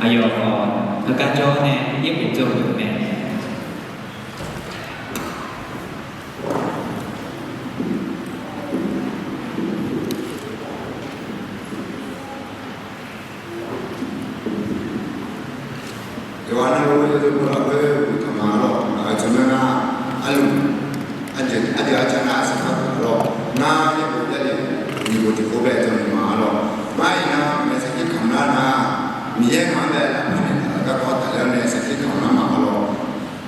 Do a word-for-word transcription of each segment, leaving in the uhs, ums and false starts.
Aqyawf-aq, heugar jawr nae yaerbof dzawgeuf-eu mae. Yawqha navluf yawzeu bof lafkhoer uqtaf ma lawr. Aqgeu tmq nar-aq, arluf, ardeuq ardeuq arca nar-aq, saqkar pyeuf-a lawr. Ngar yaerbof Jarlif nyiq bof tiq khof bae dzawgeuf ma-a lawr. Ngar iqnan maeq sarkir kamq lar nar, Miqyaer ngaq-anr bae lafpar naeqlaf-eu garkawv tafler-awr nae sarkir kamq lar ma-a lawr.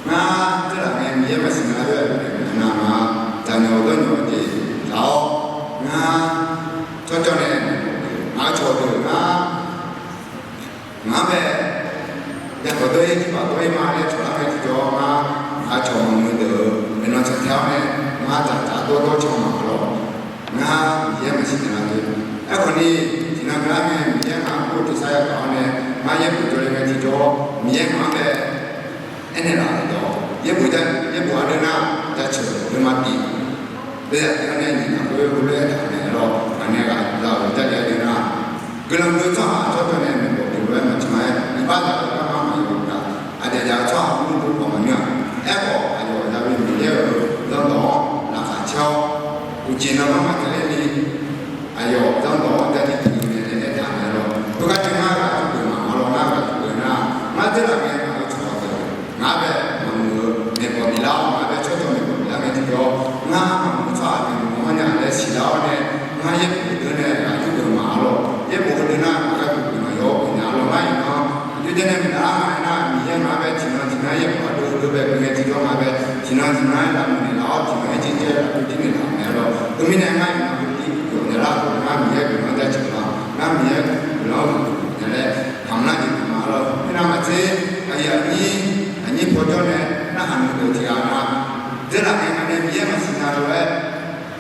Ngar dzeurlaf ngae Miqyaer maqsiq nya-eu aer-eu maeqnaeq nar, ngaq dzaqnyawq dawrnyawq-eu jeq taq-awr, ngar tsawrcawv nae ngaq-eu cawq deuq ngar ngaq-anr bae, yaqkawq dawr-ir tiqpaf dawr-ir ma laer cawq lar ngae tiqjawr ngar, ngaq-eu cawq maqmuiq deuq-euq maeqnan cantae-awr nae, ngar dzaqdzaq dawrdawr can ma-a lawr. Ngar Miqyaer maqsiq nya lar deuq. Aerkhawf ni, tiqnan gaqlar ngae Miqyaer ngaq-anr ghof tersar yagaq-awr nae, ngar yaerbof jawrle ngae tiqjawr Miqyaer ngaq-anr bae aernaeq laf-euq dawq, yaerbof jar, yaerbof ardeuv nar jaceuq-euq nuima tif. Deuv yaf tif-anr nae nyiq gaq khoer heulof-aer taq naeq-a lawr. Ngaq nae ghaq za-euq Jarlif ardeuv nar, guiqlanq gui-eu tsawrhaq tsawrcawv nae maeqbawq pyeuf lof-aer maqtsanr-aer, iqbax zaq-euq garma maqyawf-eu uqtaf, aqdzaeq dzaq-eu tsawrhaq mrmr dov khawf maqngeur-aq. Aerkhawf, aqyawf aqda-eu Miqyaer-euq zanrdawq-anr laqkhaq caer-awr, uqcif nanrma maqtsaevler ni, aqyawf zanrdawq-anr jar jir tiq gheu nae aertaq naeq-a lawr. Khoergar nae ngar ghaq yurgeuf ma-a lawr. Ngar ghaq yurgeuf nar, ngar dzeurlaf ngae ngaq-eu cawq deuq ngaq-anr bae maqmuiq-eu maeqbawq biflar-awr, ngaq-anr bae tsawrcawv maeqbawq biflar ngae tiqjawr, ngar maqmuiq-eu tsawrhaq deuq maqmawr nya laer siqlar-awr nae, ngar yaerbof heudeuq nae ghaq yurgeuf ma-a lawr. Yaerbof heudeuq nar ngaq gharduq guiqlanq yawr-awr geuf nya-a lawr. Ngar iqnan yawqjeq nae maqdaq-ar nga aernar, Miqyaer ngaq-anr bae tiqnan tiqnan yaerbof ardeuv deuv bae gui ngae tiqjawr ngaq-anr bae tiqnan tiqnan-aer lavmuiq naeqlaf-awr, tiqnan-aer caercaer lafkhoer jir naeqlaf-euq mae-a lawr. Teumirnae ngar iqnan khoertav yawf naeqlar-euq ngar Miqyaer guiqlanq-anr jaceuq ma, ngar Miqyaer guiqlanq-anr guiqlanq nya laer kamq nar jeq pyeuf ma-a lawr. Khoernav maqtser, aqyuif aqnyir, aqnyir pawjawr nae narhaq muiq deuq tiq ghaq nar, dzeurlaf ngae ngaq nae Miqyaer maqsiq nya lof-aer,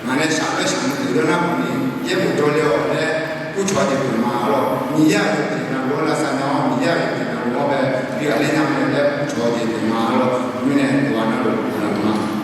ngaq nae shaq-aer shaq muiq deuq dawr nar khawfni yaerbof jawrle-awq laer kurcawq jeq pyeuf ma-a lawr. Miqyaer aqyawf jeq navluf-anr lavsav nya-awr,